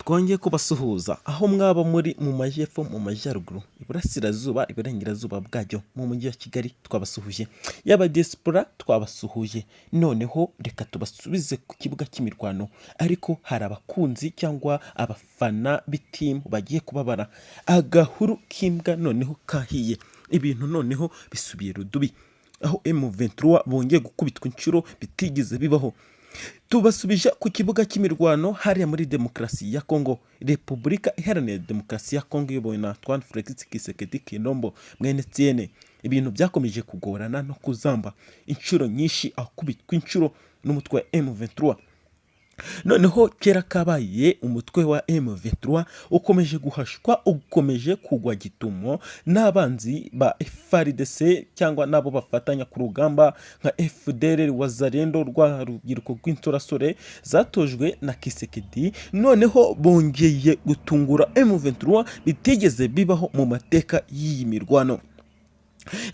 Twongeye kubasuhuza aho mwaba muri mu majyepfo, mu majyaruguru, iburasirazuba, iburengerazuba bwaryo, mu mujyi wa Kigali twabasuhuje, yaba diaspora twabasuhuje. Noneho reka tubasubize ku kibuga cy'imirwano, ariko hari abakunzi cyangwa abafana b'itimu bagiye kubabara. Agahuru k'imbwa noneho kahiye, ibintu noneho bisubiye rudubi, aho M23 bongeye gukubitwa inshuro bitigeze bibaho. Tubasubije ku kibuga cy'imirwano hariya muri Demokarasi ya Kongo, Repubulika Iharanira Demokarasi ya Kongo iyobowe na Antoine Felix Tshisekedi Tshilombo mwene Etienne. Ibintu byakomeje kugorana no kuzamba inshuro nyinshi, akubitwa inshuro n'umutwe wa M23. Noneho kera kabaye, umutwe wa M23 ukomeje guhashwa, ukomeje kugwa gitumo n'abanzi ba FARDC cyangwa n'abo bafatanya ku rugamba nka FDLR, Wazalendo, rwa rubyiruko rw'insorasore zatojwe na Tshisekedi. Noneho bongeye gutungura M23 bitigeze bibaho mu mateka y'iyi mirwano.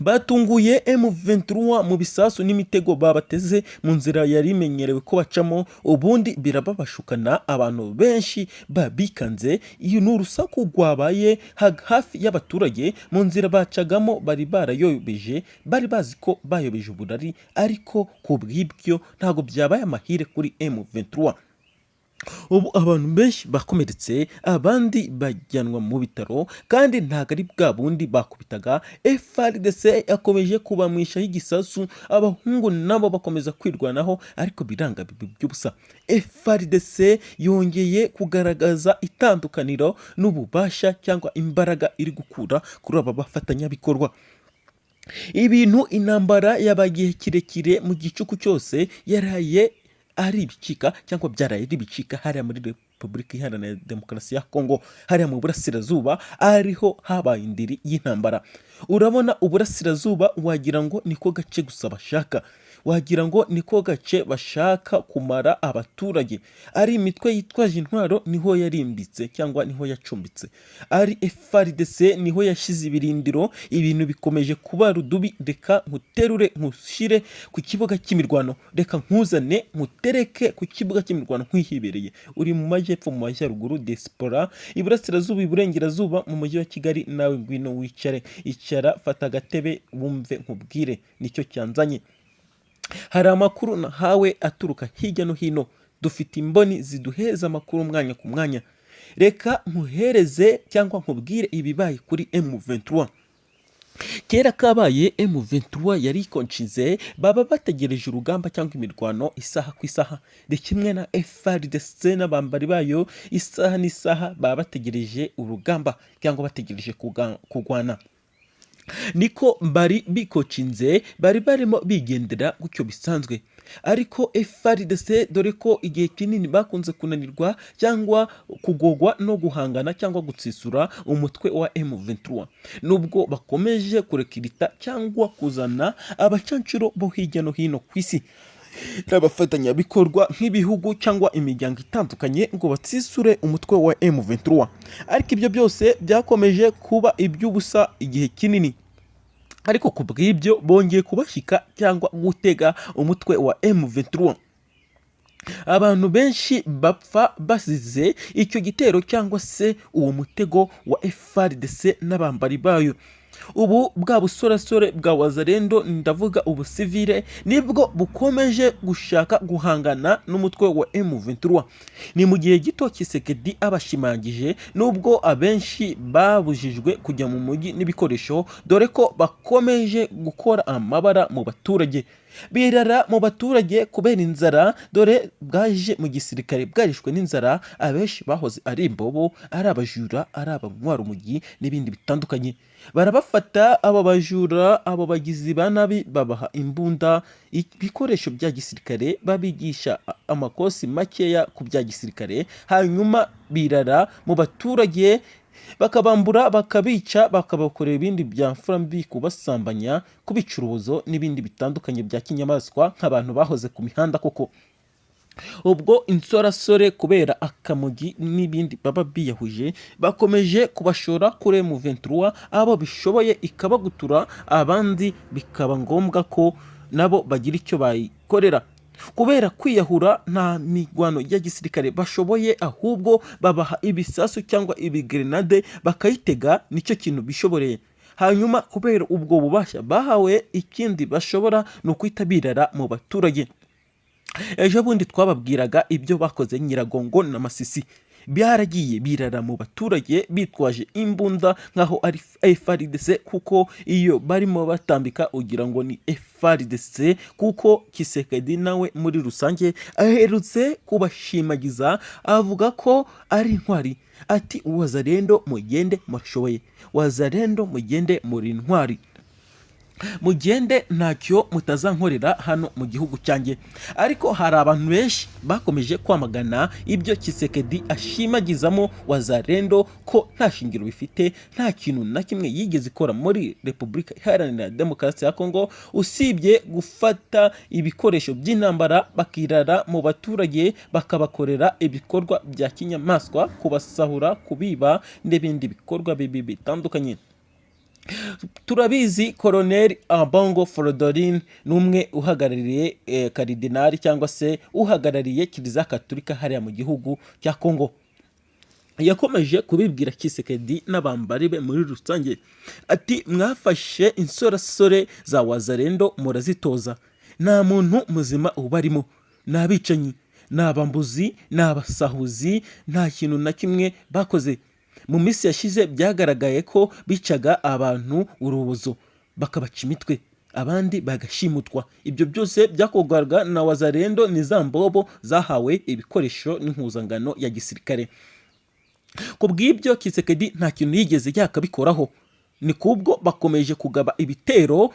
Batunguye M23 mu bisasu n'imitego babateze mu nzira yari imenyerewe ko bacamo ubundi, birababashukana, abantu benshi babikanze. Iyo ni urusaku rwabaye hafi y'abaturage mu nzira bacagamo. Bari barayobeje, bari bazi ko bayobeje uburari, ariko ku bw'ibyo ntabwo byabaye amahire kuri M23. Ubu abantu benshi bakomeretse, abandi bajyanwa mu bitaro, kandi ntabwo ari bwa bundi bakubitaga. FARDC yakomeje kubamwishaho igisasu, abahungu nabo bakomeza kwirwanaho, ariko biranga bibi by'ubusa. FARDC yongeye kugaragaza itandukaniro n'ububasha cyangwa imbaraga iri gukura kuri aba bafatanyabikorwa. Ibintu intambara yabaye igihe kirekire mu gicuku cyose yaraye ari ibicika cyangwa byaraye ari ibicika hariya muri Repubulika Iharanira Demokarasi ya Kongo, hariya mu burasirazuba ariho habaye indiri y'intambara. Urabona uburasirazuba wagira ngo niko gace gusa bashaka, wagira ngo niko gace bashaka kumara abaturage. Ari imitwe yitwaje intwaro niho yarimbitse cyangwa niho yacumbitse, ari FARDC niho yashyize ibirindiro. Ibintu bikomeje kuba rudubi. Reka nkuterure nkushyire ku kibuga cy'imirwano, reka nkuzane nkutereke ku kibuga cy'imirwano nkwihibereye. Uri mu majyepfo, mu majyaruguru, diaspora, iburasirazuba, iburengerazuba, mu mujyi wa Kigali, nawe ngwino wicare, icara, fata agatebe wumve nkubwire, nicyo cyanzanye. Hari amakuru nahawe aturuka hirya no hino, dufite imboni ziduheza amakuru umwanya ku mwanya. Reka nkuhereze cyangwa nkubwire ibibaye kuri M23. Kera kabaye, M23 yari ikonshize, baba bategereje urugamba cyangwa imirwano isaha ku isaha. Ni kimwe na FARDC n'abambari bayo, isaha n'isaha baba bategereje urugamba cyangwa bategereje kurwana. Niko bari bikocinze, bari barimo bigendera gutyo bisanzwe, ariko FARDC, dore ko igihe kinini bakunze kunanirwa cyangwa kugogwa no guhangana cyangwa gutsisura umutwe wa M23, nubwo bakomeje kurekirita cyangwa kuzana abacancuro bo hirya no hino ku isi n'abafatanyabikorwa nk'ibihugu cyangwa imiryango itandukanye ngo batsisure umutwe wa M23, ariko ibyo byose byakomeje kuba iby'ubusa igihe kinini. Ariko ku bw'ibyo bongeye kubashyika cyangwa gutega umutwe wa M23, abantu benshi bapfa bazize icyo gitero cyangwa se uwo mutego wa FARDC n'abambari bayo. Ubu bwa busorasore bwa Wazalendo, ndavuga ubusivile, nibwo bukomeje gushaka guhangana n'umutwe wa M23. Ni mu gihe gito Tshisekedi abashimangije, nubwo abenshi babujijwe kujya mu mujyi n'ibikoresho, dore ko bakomeje gukora amabara mu baturage, birara mu baturage kubera inzara, dore bwaje mu gisirikare bwarishwe n'inzara. Abenshi bahoze ari imbobo, ari abajura, ari abanywa urumogi n'ibindi bitandukanye. Barabafata abo bajura, abo bagizi ba nabi, babaha imbunda, ibikoresho bya gisirikare, babigisha amakosi makeya ku bya gisirikare, hanyuma birara mu baturage, bakabambura, bakabica, bakabakorera ibindi bya mfura mbi, kubasambanya, kubica urubozo n'ibindi bitandukanye bya kinyamaswa, nk'abantu bahoze ku mihanda koko. Ubwo insorasore kubera akamugi n'ibindi baba biyahuje, bakomeje kubashora kuri M23, abo bishoboye ikabagutura, abandi bikaba ngombwa ko nabo bagira icyo bayikorera. Kubera kwiyahura, nta mirwano ya gisirikare bashoboye, ahubwo babaha ibisasu cyangwa ibigrenade bakayitega, nicyo kintu bishoboreye. Hanyuma kubera ubwo bubasha bahawe, ikindi bashobora ni ukwita birara mu baturage. Ejo bundi twababwiraga ibyo bakoze Nyiragongo na Masisi. Byaragiye birara mu baturage bitwaje imbunda nk'aho ari FARDC, kuko iyo barimo batambika ugira ngo ni FARDC, kuko Tshisekedi nawe muri rusange aherutse kubashimagiza, avuga ko ari intwari, ati: "Wazalendo mugende murashoboye, Wazalendo mugende muri intwari, mugende ntacyo mutazankorera hano mu gihugu cyanjye." Ariko hari abantu benshi bakomeje kwamagana ibyo Tshisekedi ashimagizamo Wazalendo, ko nta shingiro bifite, nta kintu na kimwe yigeze ikora muri Repubulika Iharanira Demokarasi ya Kongo, usibye gufata ibikoresho by'intambara bakirara mu baturage, bakabakorera ibikorwa bya kinyamaswa, kubasahura, kubiba n'ibindi bikorwa bibi bitandukanye. Turabizi, Koroneri Ambongo Frodorin ni umwe uhagarariye karidinali cyangwa se uhagarariye Kiliziya Katolika hariya mu gihugu cya Kongo. Yakomeje kubibwira Tshisekedi n'abambari be muri rusange, ati: "Mwafashe insorasore za Wazalendo murazitoza, nta muntu muzima ubarimo, ni abicanyi, ni abambuzi, ni abasahuzi, nta kintu na kimwe bakoze." Mu minsi yashize byagaragaye ko bicaga abantu urubozo, bakabaca imitwe, abandi bagashimutwa. Ibyo byose byakorwaga na Wazalendo, ni za mbobo zahawe ibikoresho n'impuzangano ya gisirikare. Ku bw'ibyo Tshisekedi nta kintu yigeze yakabikoraho. Ni kubwo bakomeje kugaba ibitero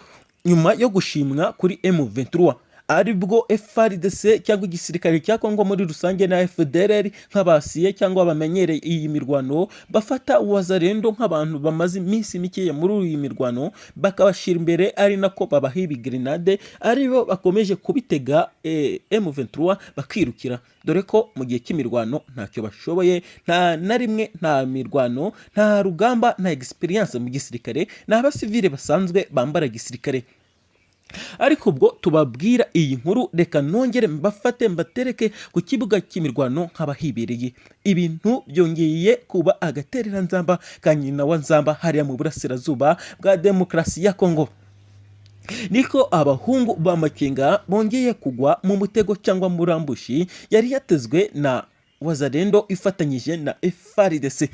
nyuma yo gushimwa kuri M23, aribwo FARDC cyangwa igisirikare cya Kongo muri rusange na FDLR nk'abasiye cyangwa bamenyereye iyi mirwano, bafata Wazalendo nk'abantu bamaze iminsi mikeya muri iyi mirwano, bakabashyira imbere, ari nako babaha ibigrenade, aribo bakomeje kubitega M23 bakirukira, dore ko mu gihe cy'imirwano ntacyo bashoboye, nta na rimwe, nta mirwano, nta rugamba, nta experience mu gisirikare, ni abasivile basanzwe bambara gisirikare. Ariko ubwo tubabwira iyi nkuru, reka nongere mbafate mbatereke ku kibuga cy'imirwano nk'abahibereye. Ibintu byongeye kuba agatereranzamba ka nyina wa nzamba hariya mu burasirazuba bwa demokarasi ya Kongo. Niko abahungu ba Makenga bongeye kugwa mu mutego cyangwa muri ambush yari yatezwe na Wazalendo ifatanyije na FARDC.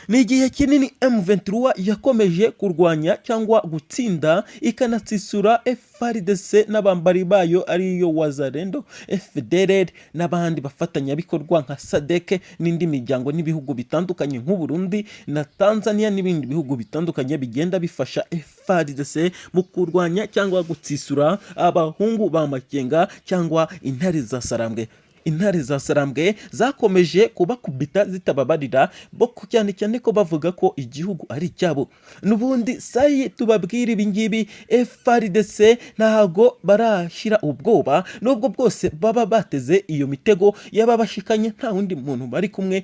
Ni igihe kinini M23 yakomeje kurwanya cyangwa gutsinda ikanatsisura FARDC n'abambari bayo, ariyo Wazalendo, FDLR n'abandi bafatanyabikorwa nka SADC n'indi miryango n'ibihugu bitandukanye nk'u Burundi na Tanzania n'ibindi bihugu bitandukanye bigenda bifasha FARDC mu kurwanya cyangwa gutsisura abahungu ba Makenga cyangwa intare za Sarambwe. Intare za Sarambwe zakomeje kubakubita zitababarira bo, cyane cyane ko bavuga ko igihugu ari icyabo. N'ubundi sayi tubabwira ibi ngibi, FARDC ntago barashyira ubwoba, nubwo bwose baba bateze iyo mitego y'ababashikanye, nta wundi muntu bari kumwe.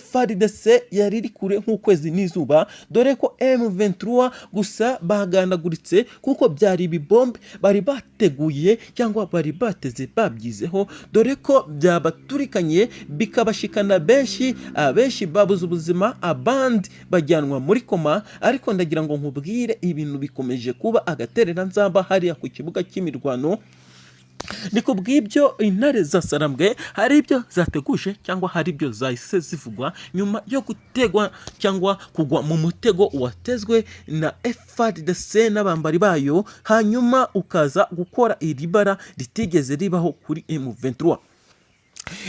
FARDC yari iri kure nk'ukwezi n'izuba, dore ko M23 gusa baganaguritse, kuko byari ibibombe bari bateguye cyangwa bari bateze babyizeho, dore ko byabaturikanye bikabashikana benshi, abenshi babuze ubuzima, abandi bajyanwa muri koma. Ariko ndagira ngo nkubwire, ibintu bikomeje kuba agatereranzamba hariya ku kibuga cy'imirwano. Ni ku bw'ibyo intare za Sarambwe hari ibyo zateguje cyangwa hari ibyo zahise zivugwa nyuma yo gutegwa cyangwa kugwa mu mutego watezwe na FARDC n'abambari bayo, hanyuma ukaza gukora iri bara ritigeze ribaho kuri M23.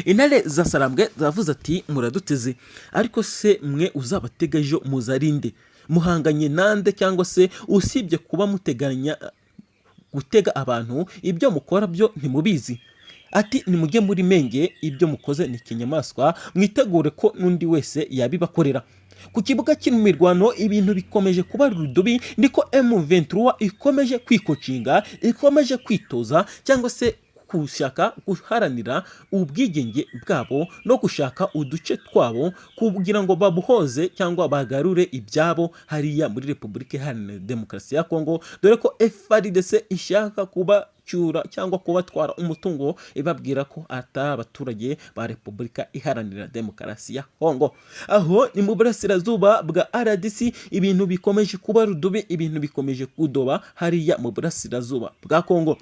Intare za Sarambwe zavuze ati: "Muraduteze, ariko se mwe uzabatega ejo muzarinde muhanganye nande? Cyangwa se usibye kuba muteganya gutega abantu, ibyo mukora byo ntimubizi." Ati: "Nimujye muri menge, ibyo mukoze ni ikinyamaswa, mwitegure ko n'undi wese yabibakorera." Ku kibuga cy'imirwano ibintu bikomeje kuba rudubi, niko M23 ikomeje kwikocinga, ikomeje kwitoza cyangwa se gushaka guharanira ubwigenge bwabo no gushaka uduce twabo kugira ngo babuhoze cyangwa bagarure ibyabo hariya muri Repubulika Iharanira Demokarasi ya Kongo, dore ko FARDC ishaka kubacyura cyangwa kubatwara umutungo, ibabwira ko atari abaturage ba Repubulika Iharanira Demokarasi ya Kongo. Aho ni mu burasirazuba bwa RDC, ibintu bikomeje kuba rudubi, ibintu bikomeje kudoba hariya mu burasirazuba bwa Kongo.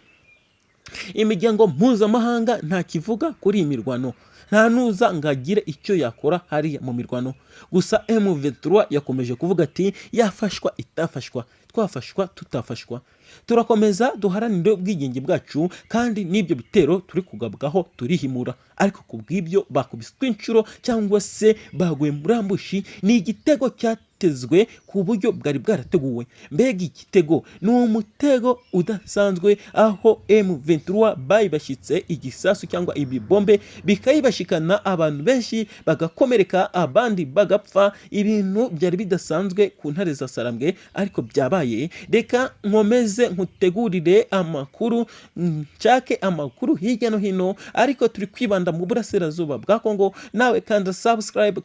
Imiryango mpuzamahanga nta kivuga kuri iyi mirwano, nta nuza ngo agire icyo yakora hariya mu mirwano. Gusa M23 yakomeje kuvuga ati: "Yafashwa itafashwa, twafashwa tutafashwa, turakomeza duharanire ubwigenge bwacu, kandi n'ibyo bitero turi kugabwaho turihimura." Ariko ku bw'ibyo bakubiswe inshuro cyangwa se baguye muri ambush. Ni igitego cyatezwe ku buryo bwari bwarateguwe. Mbega igitego! Ni umutego udasanzwe, aho M23 bayibashyitse igisasu cyangwa ibibombe bikayibashikana, abantu benshi bagakomereka, abandi bagapfa. Ibintu byari bidasanzwe ku ntare za Sarambwe, ariko byabaye. Reka nkomeze nkutegurire amakuru, nshake amakuru hirya no hino, ariko turi kwibanda mu burasirazuba bwa Kongo. Nawe kanda subscribe.